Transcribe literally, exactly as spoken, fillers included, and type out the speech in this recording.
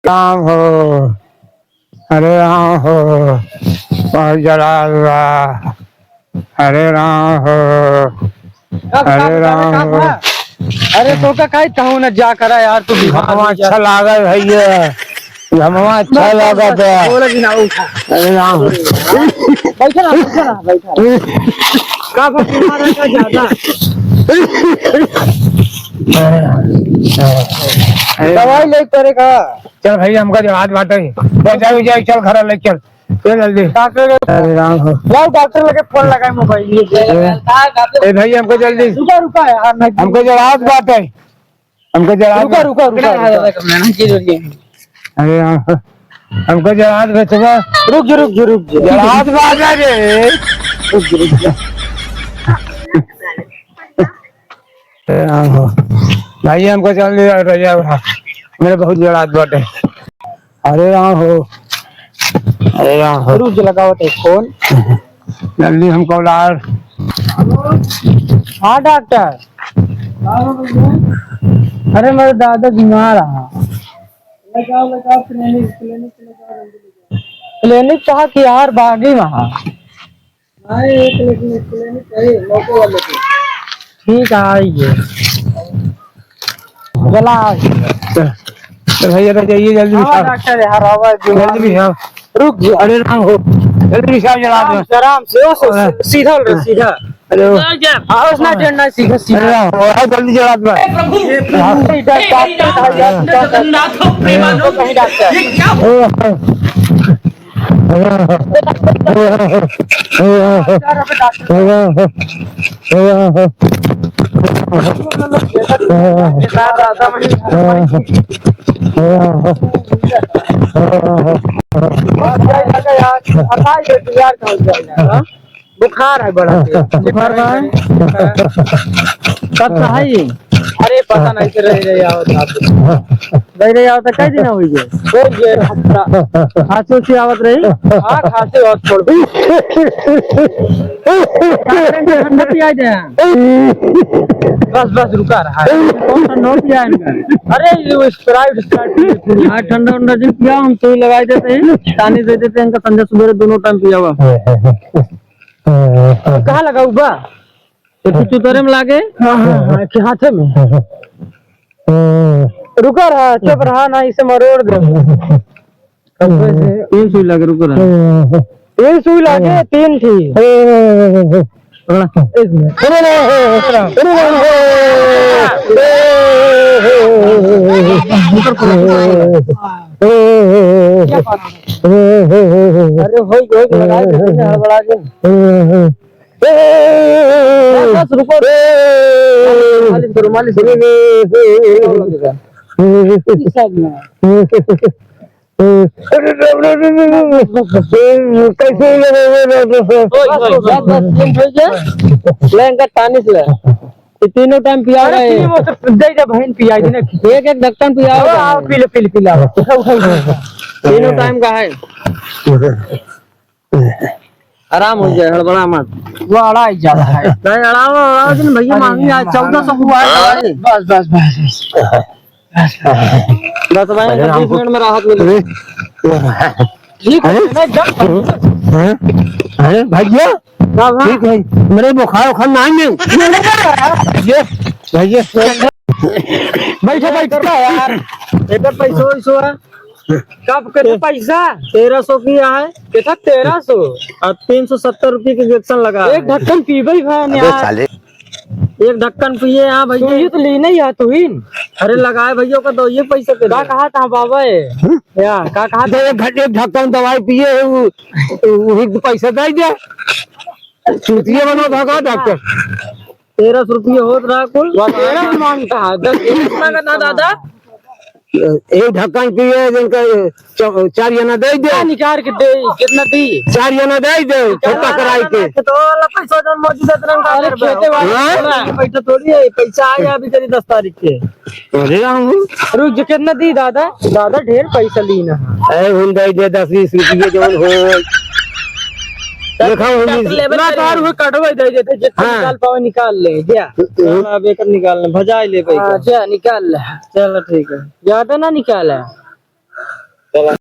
राम हो, हरे राम हो, बहुत जलाल बा। हरे राम हो, का, का, हरे का, राम का हो। बा? अरे तो का काई तहु न जा करा यार, तू बिहार घमवा में जा। अच्छा लागल भैया, घमवा अच्छा बस, बस, लागत बस, है। बोला कि ना उठा। अरे राम हो। बैठा रहा, बैठा रहा, बैठा रहा। का बा, तुम्हारा का ज्यादा? अरे दवाई ले पड़ेगा। चल भाई, हमका जल्दी बात है। ले जाओ, जाओ, चल घर ले चल। चल जल्दी। डॉक्टर के अरे राम हो। जाओ, डॉक्टर लगे फोन लगाए मोबाइल। ये दे। ए भाई, हमको जल्दी। रुका, रुका यार, नहीं। हमको जल्दी बात है। हमको जल्दी रुका, बात रुका, रुका, रुका। अरे राम हो। हमको जल्दी बात है, सुबह। रुक जा, रुक जा, रुक जा। जल्दी बात है रे। रुक जा, रुक जा। ए, हाँ, हाँ। भाई, हमको चल दिया, रजा उठा। मेरे बहुत जल्दी बात है। अरे राम हो, अरे राम हो। रुक, लगावत है फोन। जल्दी हमको लार। हाँ डॉक्टर। अरे मेरे दादा बीमार है। क्लिनिक कहा कि यार बागी वहाँ। नहीं, एक लेकिन, एक लेकिन चाहिए, लौटे वाले को। ठीक है, आइए। चला, आइए। तो, तो भैया, तो जाइए, जल्दी हाँ, बिछाओ। डॉक्टर, यहाँ रहो, जल्दी बिछाओ। रुक जा। अरे, राम हो, जल्दी बिछाओ, जरा आराम दो। से, आराम से, ओ, सो, अरे। सीधा उठ, सीधा। अरे, ओ। हाँ, उसना टेढ़ना, सीधा, सीधा। अरे, राम हो, जल्दी जरा दो। हे प्रभु, हाँ। हे हरि राम, जगन्नाथ प्रेमानंद, कहीं डॉक्टर। ये क्या हुआ? बुखार है बड़ा तेज। बुखार बा? कब का है ये? अरे पता नहीं, से रह रहे आवत आप। रह रहे आवत, कई दिन हो गए? हो गए हफ्ता। खांसी उसी आवत रही? हाँ, खांसी बहुत छोड़ दी। ठंडा पिया दे। बस, बस, रुका रहा है। कौन ठंडा पिया इनका? अरे, ये वो Sprite, Sprite। हाँ, ठंडा उंडा जिन पिया, हम सुई लगाई देते हैं, तानी दे देते हैं इनका, संझा सुबेरे दोनों टाइम पिया हुआ। कहाँ लगा हुआ? ये तो चुतरे में लागे? हाँ, हाँ, हाँ, के हाथे में। रुका रहा, चुप रहा ना, इसे मरोड़ दे। कब से? तीन सुई लागे, रुका रहा। तीन सुई लागे, तीन थी। पकड़ा। एक मिनट। अरे, होई, होई, लगा दे, हड़बड़ा दे। ए, ए, ए, ए, ए, बस, बस, रुको। मालिश करो, मालिश करो। ए, ए, ए, ए, ए, ए, ए, ए, ए, ए, कैसे लगे हुए डॉक्टर साहब? बस, बस, बस, बस, ये हो गया। ले, इनका टानिक ले। ये तीनों टाइम पिया अरे, रहे। पी, वो तो दे दे बहन, पिया दे ना। एक, एक ढक्कन पिया आओ, आओ, पी ले, पी ले, पी ले, आओ। उठा, उठा, उठा, उठा। तीनों टाइम का है। आराम हो जाए, हड़बड़ा मत। वो अड़ा ही ज्यादा है। नहीं, अड़ाओ, अड़ाओ जिन भैया, अरे, मांगी आज चौदह सौ हुआ है। बस, बस, बस, बस। बस, बस। बस भाई, अरे, बीस हमको मिनट में राहत मिली। अरे, ठीक है, अरे, मैं एकदम अरे, अरे, भैया, क्या हुआ? ठीक है, मेरे बुखार उखार ना आए। ये, भैया, बैठो, बैठो यार। इधर पैसो, वैसो है। कब, कितना पैसा? तेरह सौ किया है। कितना? तेरह सौ? और तीन सौ सत्तर रुपये के इंजेक्शन लगा एक है। ढक्कन पीबे ही भाई अबे यार। साले। एक ढक्कन पिए, हाँ भैया। तू ये तो लेना ही है, तू ही। अरे लगाए भैया का दो, ये पैसे के का दे। कहा था बाबा ये? हम्म? या, का कहा था? एक घ-, एक ढक्कन दवाई पिए, वो, वो, वो पैसा दे दे। चूतिया बनो भगा डॉक्टर। तेरह सौ रुपये होत रहा कुल। तेरह मांगता है, दस मांगता ना दादा। एक ढक्कन पिए, जिनका च-, चार जना दे दे। हाँ, निकाल के दे, कितना दी? चार जना दे दे, छोटा कराई के। तो वाला पैसा जौन मौजूद है, इतना का अरे, करबे? खेते वाला हाँ? पैसा थोड़ी है, पैसा आया अभी करीब दस तारीख के। अरे राम। रुक, जो कितना दी दादा? दादा ढेर पैसा ली ना। अरे, हम दे दे दस बीस रुपये जौन हो। देखा, हम डॉक्टर लेबे ना, करें। तार हुए कटवे दे देते, जितना हाँ। निकाल पावे निकाल ले, जा। हम्म। अब एक निकाल ले, भजाई ले भाई हाँ, का। जा, निकाल ले। चलो, ठीक है। ज्यादा ना निकाल है। कब